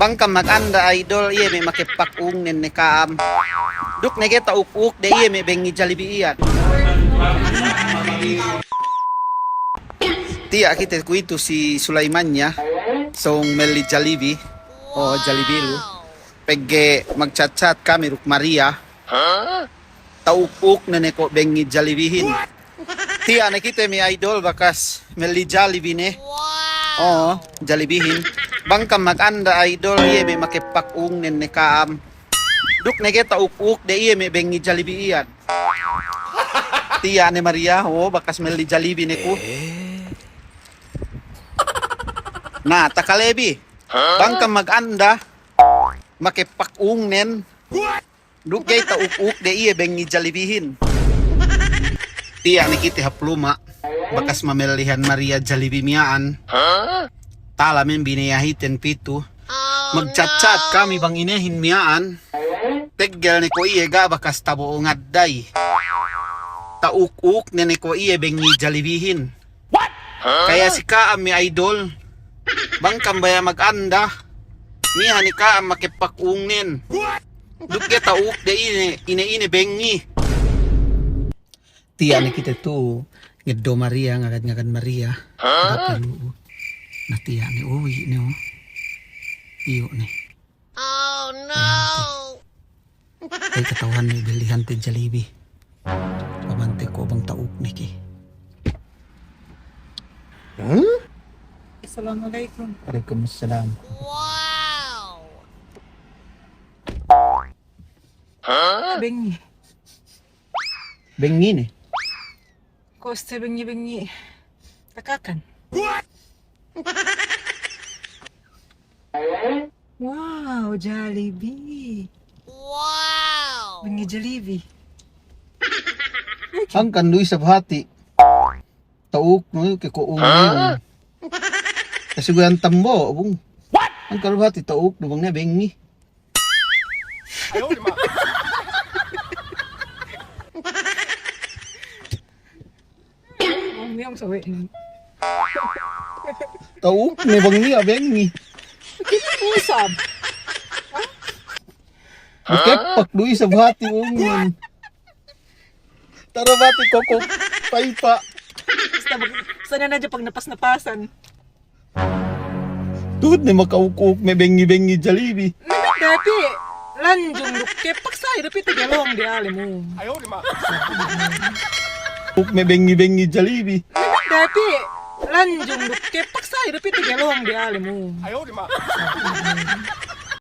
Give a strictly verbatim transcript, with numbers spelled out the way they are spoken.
Bang kam maganda idol, iye me' makepakungnen ne ka'am. Duk ne ga'i ta'uk-uk de iye me' bengi Jollibee iyan. Tiya' kite kuwe'itu si Sulaiman niya', sōng melli Jollibee. O, Jollibee lu. Pegge' magchat-chat kami duk Maria. Ta'uk-uk ne ne ko' bengi Jollibeehin. Tiya' ne kite me' idol bakas melli Jollibee ne. O, Jollibeehin. Bang kam maganda idol, iye me' makepakungnen ne ka'am. Duk ne ga'i ta'uk-uk de iye me' bengi Jollibee iyan. Tiya' ne Maria, o, bakas melli Jollibee ne ku. Na, takale bi. Bang kam maganda, makepakungnen. Duk ga'i ta'uk-uk de iye bengi Jollibeehin. Tiya' ne kite hap luma', bakas mamellihan Maria Jollibee miya'an. Tala men bineyahiten pitu. Magchat-chat kami bang inehin miya'an. Teggel ne ko' iye ga' bakas tabo'o ngadday. Ta'uk-uk ne ne ko' iye bengi Jollibeehin. Kaya si ka'am me' idol. Bang kam baya' maganda, miha ne ka'am makepakungnen. Duk ga'i ta'uk de ine, ine-ine bengi. Tiya' ne kite tu, ngeddo' Maria, ngagad-ngagad Maria. Dape lu'u. Na tiya' ne, o, iyu' ne, o. Iyu' ne. Ay, kata'uhan ne bellihante Jollibee. Pa'inte ko' bang ta'uk ne ke. Assalamu alaikum. Waalaikumsalam. Bengi. Bengi ne. Koste bengi-bengi takakan. Wow, Jollibee. Wow. Bengi Jollibee. Hangkan du isab hati'. Ta'uknu ke ko' ungin. Kasi guyan tambo, bung. Hangkan du hati' ta'uknu bang ne bengi. Ta'uk ne bang niya' bengi. Kepak du isab hati' ungin. Tara bati' koko' paipa'. Basta bag-, sana na hadja pagnapas-napasan. Tuhut ne maka'uk-uk me' bengi-bengi Jollibee. Na, dapi' lanjung duk kepak sa'i dapi' tagalong di ale mu. Uk me' bengi-bengi Jollibee. Na, dapi' lanjung duk kepak sa'i dapi' tagalong di ale mu.